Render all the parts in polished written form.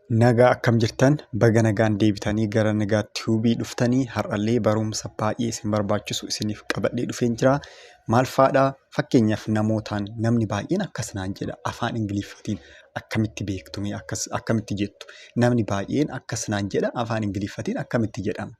Nagaa akkam jirtan? Baga nagaan deebitanii gara Nagaa Tube dhuftanii har'allee barumsa baay'ee isin barbaachisu isiniif qabadhee dhufeen jira. Maal faadha? Fakkeenyaaf namootaan namni baay'een akkas naan jedha afaan Ingiliffatiin akkamitti beektu mee akkas akkamitti jettu? Namni baay'een akkas naan jedha afaan Ingiliffatiin akkamitti jedhama?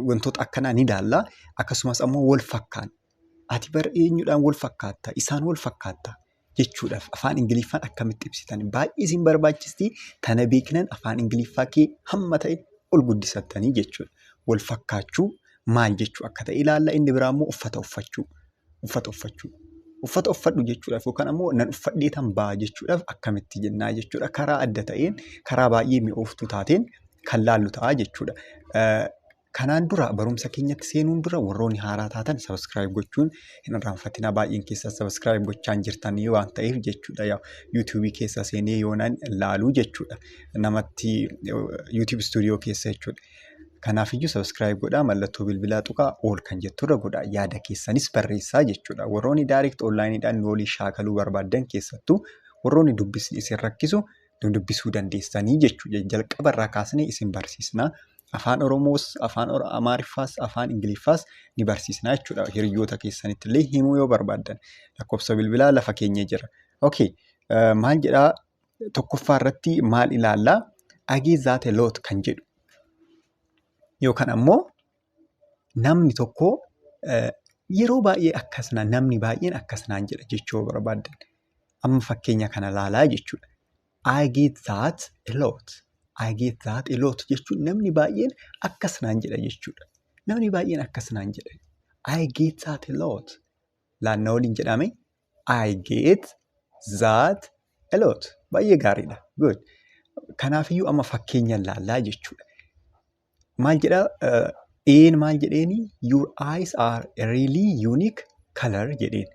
Wantoota akkanaa ni ilaalla. Akkasumas ammoo wal fakkaan. Ati bar eenyudhaan wal fakkaatta? Isaan wal fakkaatta? Jechuudhaaf afaan Ingiliffaan akkamitti ibsitan? Baay'ee isin barbaachisti. Tana beeknan afaan Ingiliffaa kee hamma ta'e ol guddisattanii jechuudha. Wal fakkaachuu maal jechuu akka ta'e ilaalla. Inni biraa immoo uffata uffachuu. Uffata uffachuu. Uffata uffadhu jechuudhaaf yookaan ammoo nan uffadhee tan ba'a jechuudhaaf akkamitti jennaa jechuudha. Karaa adda ta'een, karaa baay'ee mi'ooftuu taateen kan laallu ta'a jechuudha. Kanaan dura barumsa keenyatti seenuun dura warroonni haaraa taatan subscribe gochuun hin irraanfatinaa. Baay'een keessa subscribe gochaan jirtanii waan ta'eef jechuudha. Yaa YouTube keessa seenee yoonaan laaluu jechuudha. Namatti YouTube studio keessa jechuudha. Kanaafiyyuu subscribe godhaa, mallattoo bilbilaa tuqaa, all kan jetturra godhaa, yaada keessanis barreessaa jechuudha. Warroonni direct onlineidhaan nu waliin shaakaluu barbaaddan, keessattuu warroonni dubbisni isin rakkisu, nu dubbisuu dandeessanii jechuudha. Jalqaba irraa kaasnee isin barsiisna. Afaan Oromoos, afaan Amaariffaas, afaan Ingiliffaas ni barsiisna jechuudha. Hiriyoota keessanitti illee himuu yoo barbaaddan lakkoofsa bilbilaa lafa keenya jira. Okay, maal jedhaa? Tokkoffaa irratti maal ilaallaa? "I get that a lot" kan jedhu. Yookaan ammoo namni tokko yeroo baay'ee akkasnaan, namni baay'een akkasnaan jedha jechuu yoo barbaaddan. Amma fakkeenya kana laalaa jechuudha. "I get that a lot." "I get that a lot" jechuun namni baay'een akkas naan jedha jechuudha. Namni baay'een akkas naan jedha. "I get that a lot." Laannaa waliin jedhame. "I get that a lot." Baay'ee gaariidha. Good. Kanaafiyyuu amma fakkeenya laallaa jechuudha. Maal jedhaa? Een maal jedheeni? "Your eyes are a really unique color" jedheen.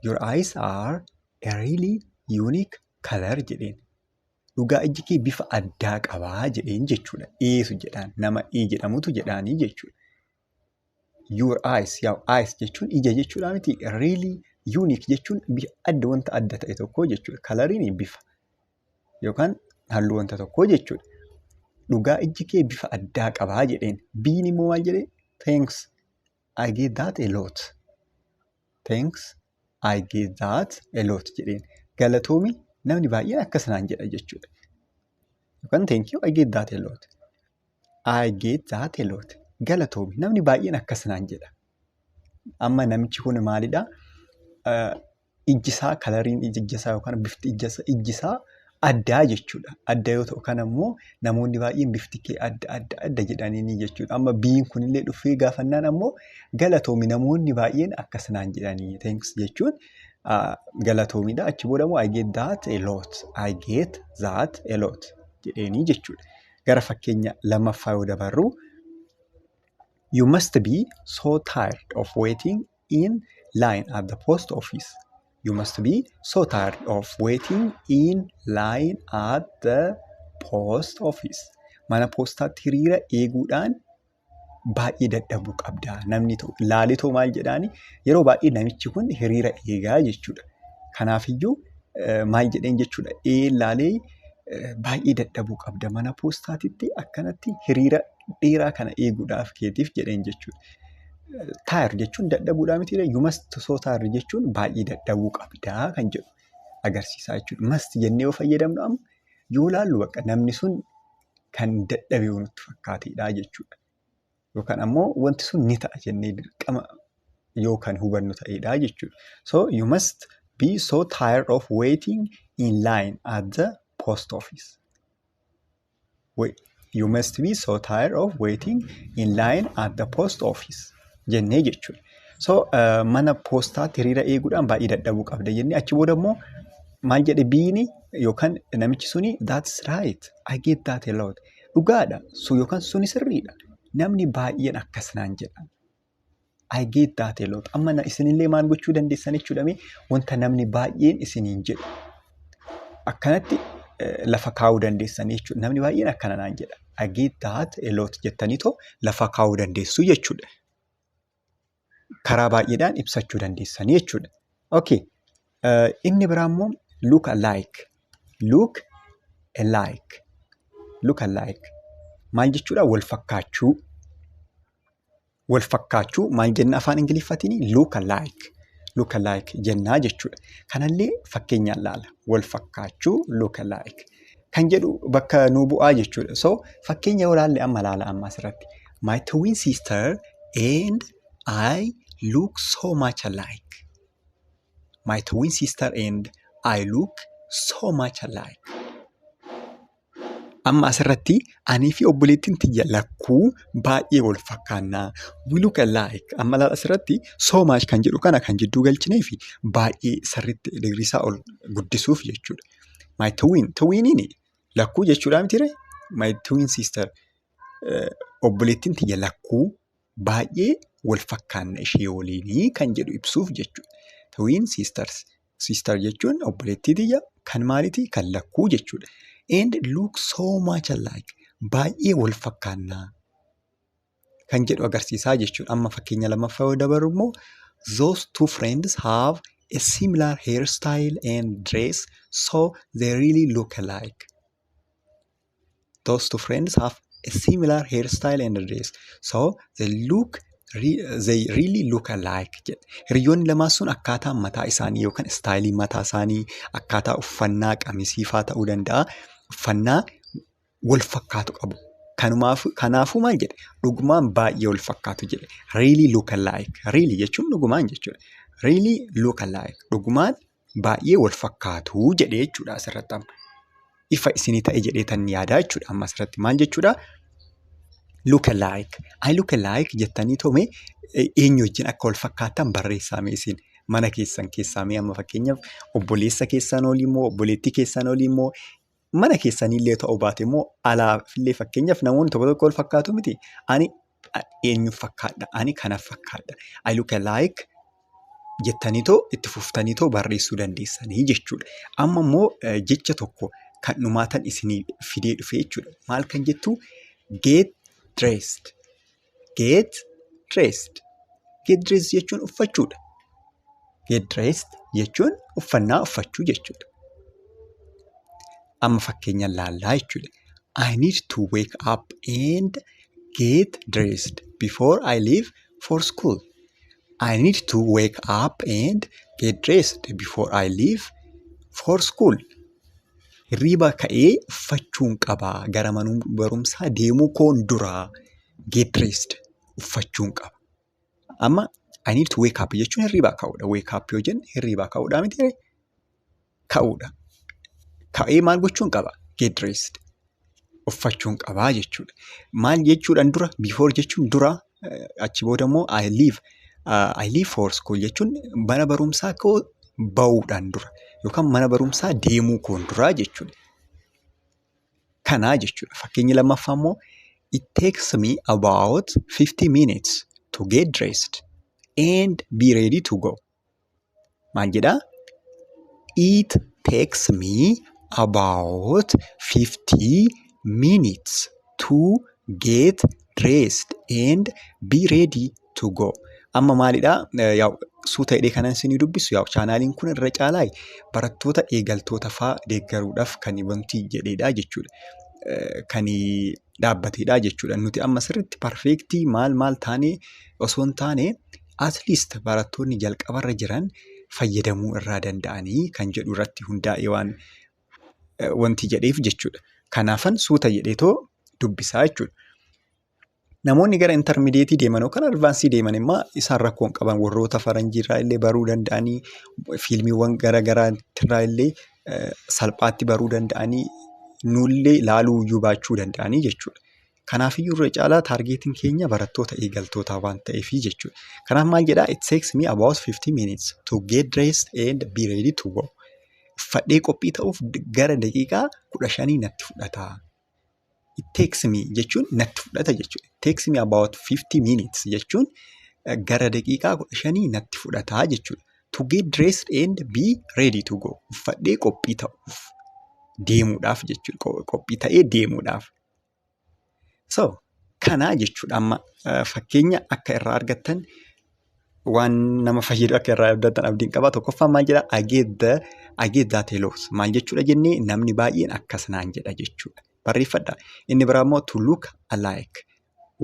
"Your eyes are a really unique color" jedheen. Dhugaa ijji kee bifa addaa qabaa jedheen jechuudha. Eesu jedhaan, nama E jedhamutu jedhaanii jechuudha. Your eyes, yaa eyes jechuun ija jechuudha miti? Really unique jechuun bifa adda, wanta adda ta'e tokko jechuudha. Coloriin bifa yookaan halluu wanta tokkoo jechuudha. Dhugaa ijji kee bifa addaa qabaa jedheen. Biin immoo maal jedhee? "Thanks, I get that a lot." "Thanks, I get that a lot" jedheen. Galatoomi, namni baay'een akkas naan jedha jechuudha. Yookaan "Thank you, I get that a lot." "I get that a lot." Galatoomi, namni baay'een akkas naan jedha. Amma namichi kun maalidhaa? Ijji isaa, coloriin ija isaa yookaan bifti ijji isaa addaa jechuudha. Adda yoo ta'u kan ammoo namoonni baay'een bifti kee adda, adda, adda jedhanii jechuudha. Amma biin kunillee dhufee gaafannaan ammoo galatoomi, namoonni baay'een akkas naan jedhanii, thanks jechuun galatoomidha. Achi booda immoo "I get that a lot. I get that a lot" jedheenii jechuudha. Gara fakkeenya lammaffaa yoo dabarru, "You must be so tired of waiting in line at the post office." "You must be so tired of waiting in line at the post office." Mana poostaatti hiriira eeguudhaan baay'ee dadhabuu qabda. Namni laalitoo maal jedhaani? Yeroo baay'ee namichi kun hiriira eegaa jechuudha. Kanaafiyyuu maal jedheen jechuudha? Ee, laalee baay'ee dadhabuu qabda mana poostaatitti akkanatti hiriira dheeraa kana eeguudhaaf keetiif jedheen jechuudha. Tire jechuun dadhabuudhaa mitiiree? "You must so tired" jechuun baay'ee dadhabuu qabdaa kan jedhu agarsiisa jechuudha. Must jennee yoo fayyadamnu, amma yoo laallu bakka namni sun kan dadhabe yoo nutti fakkaatedha jechuudha. Yookaan ammoo wanti sun ni ta'a jennee dirqama yoo kan hubannu ta'edha jechuudha. So "You must be so tired of waiting in line at the post office." "You must be so tired of waiting in line at the post office" jennee jechuudha. So mana poostaatti hiriira eeguudhaan baay'ee dadhabuu qabda jennee. Achi booda immoo maal jedhe biini yookaan namichi suni? "That's right, I get that a lot." Dhugaadha sun yookaan suni sirriidha. Namni baay'een akkas naan jedha. "I get that a lot." Amma isinillee maal gochuu dandeessan jechuudha? Wanta namni baay'een isiniin jedhu akkanatti lafa kaa'uu dandeessan jechuudha. Namni baay'een akkana naan jedha. "I get that a lot" jettaniitoo lafa kaa'uu dandeessu jechuudha. Karaa baay'eedhaan ibsachuu dandeessanii jechuudha. Okay. Inni biraa immoo look alike. Look alike. Look alike. Maal jechuudha? Wal fakkaachuu. Wal fakkaachuu maal jenna afaan Ingiliffaatiin? Look alike. Look alike jennaa jechuudha. Kanallee fakkeenyaan laala. Wal fakkaachuu, look alike kan jedhu bakka nuu bu'aa jechuudha. So fakkeenya yoo laalle, amma laala, amma asirratti. My twin sister and I look so much alike. My twin sister and I look so much alike. Amma asirratti anii fi obboleettiin tiyya lakkuu baay'ee wal fakkaannaa. We look alike. Amma laala, asirratti so much kan jedhu kana kan jidduu galchinee fi baay'ee sirriitti digrii isaa ol guddisuuf jechuudha. My twin, twiniin lakkuu jechuudha mitiiree? My twin sister, obboleettiin tiyya lakkuu baay'ee wal fakkaanna ishee waliinii kan jedhu ibsuuf jechuudha. Twin sisters. Sister jechuun obboleettii tiyya kan maalitii? Kan lakkuu jechuudha. And look so much alike. Baay'ee wal fakkaannaa kan jedhu agarsiisaa jechuudha. Amma fakkeenya lammaffaa yoo dabarru immoo, those two friends have a similar hairstyle and dress, so they really look alike. Those two friends have a similar hairstyle and dress, so they really look alike jedha. Hiriyoonni lamaan sun akkaataa mataa isaanii yookaan style mataa isaanii, akkaataa uffannaa qamisii fa'aa ta'uu danda'a. Uffannaa wal fakkaatu qabu. Kanaafuu maal jedhe? Dhugumaan baay'ee wal fakkaatu jedhe. Really look alike. Really jechuun dhugumaan jechuudha. Really look alike. Dhugumaan baay'ee wal fakkaatu jedhe jechuudha asirratti amma. Ifa isinii ta'e jedhee tan yaadaa jechuudha amma asirratti maal jechuudha? Look alike. I look alike jettanii toome eenyu wajjin akka wal fakkaattan barreessaa mee isin mana keessan keessaa. Mee amma fakkeenyaaf obboleessa keessan olii immoo, obboleettii keessan olii immoo, mana keessaniillee ta'uu baate immoo alaafillee, fakkeenyaaf namoonni tokko tokko wal fakkaatu miti. Ani eenyu fakkaadha? Ani kana fakkaadha. I look alike jettaniitoo itti fuftaniitoo barreessuu dandeessanii jechuudha. Amma immoo jecha tokko kan dhumaatan isinii fidee dhufe jechuudha. Maal kan jettu? Get dressed. Get dressed. Get dressed jechuun uffachuudha. Get dressed jechuun uffannaa uffachuu jechuudha. Amma fakkeenya laallaa jechuudha. I need to wake up and get dressed before I leave for school. I need to wake up and get dressed before I leave for school. Hirriiba ka'ee uffachuun qabaa, gara mana barumsaa deemuu koon duraa get dressed, uffachuun qaba. Amma I need to wake up jechuun hirriibaa ka'uudha. Wake up yoo jenne hirriibaa ka'uudhaa miti? Ka'uudha. Ka'ee maal gochuun qaba? Get dressed. Uffachuun qabaa jechuudha. Maal jechuudhaan dura? Before jechuun dura, achi booda immoo I leave for school jechuun mana barumsaa koo bahuudhaan dura yookaan mana barumsaa deemuu koon duraa jechuudha. Kanaa jechuudha. Fakkeenyi lammaffaa immoo, it takes me about 50 minutes to get dressed and be ready to go. Maal jedhaa? It takes me about 50 minutes to get dressed and be ready to go. Amma maalidhaa? Suuta hidhee kanan isinii dubbisu, yaa'u chaanaaliin kun irra caalaa barattoota eegaltoota fa'aa deeggaruudhaaf kan wanti jedhedha jechuudha. Kan dhaabbatedha jechuudha. Nuti amma sirriitti perfect maal maal taanee osoo hin taane, at least barattoonni jalqabarra jiran fayyadamuu irraa danda'anii kan jedhu irratti hundaa'ee waan wanti jedheef jechuudha. Kanaafan suuta jedheetoo dubbisaa jechuudha. Namoonni gara intermediate deeman yookaan advance deeman immoo isaan rakkoo hin qaban, warroota faranjiirraa illee baruu danda'anii, fiilmiiwwan garaa illee salphaatti baruu danda'anii, nullee ilaaluu iyyuu baachuu danda'anii jechuudha. Kanaafiyyuu irra caalaa targetiin keenya barattoota eegaltootaa waan ta'eefi jechuudha. Kanaaf maal jedhaa? It takes me about 50 minutes to get dressed and be ready to go. Uffadhee qophii ta'uuf gara daqiiqaa 15 natti fudhata. It takes me jechuun natti fudhata jechuudha. It takes me about 50 minutes jechuun gara daqiiqaa 15 natti fudhata jechuudha. To get dressed and be ready to go. Uffadhee qophii ta'uuf deemuudhaaf jechuudha. Qophii ta'ee deemuudhaaf. So kanaa jechuudha. Amma fakkeenya akka irraa argattan, waan nama fayyadu akka irraa argattan abdiin qaba. Tokkoffaan maal jedhaa? I get that a lot. Maal jechuudha jennee? Namni baay'een akkas naan jedha jechuudha. Barreeffadhaa. Inni biraa immoo to look alike,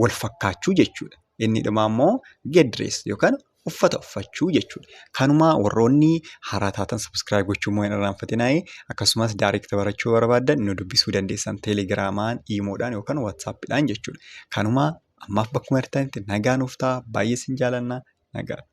wal fakkaachuu jechuudha. Inni dhumaa immoo get dressed yookaan uffata uffachuu jechuudha. Kanuma warroonni haaraa taatan subscribe gochuu immoo hin irraanfatinaa. Akkasumas direct barachuu barbaaddan nu dubbisuu dandeessan Telegramaan, Imoodhaan yookaan WhatsAppiidhaan jechuudha. Kanuma ammaaf bakkuma jirtanitti nagaa nuuf ta'a. Baay'ee isin jaalanna. Nagaatti.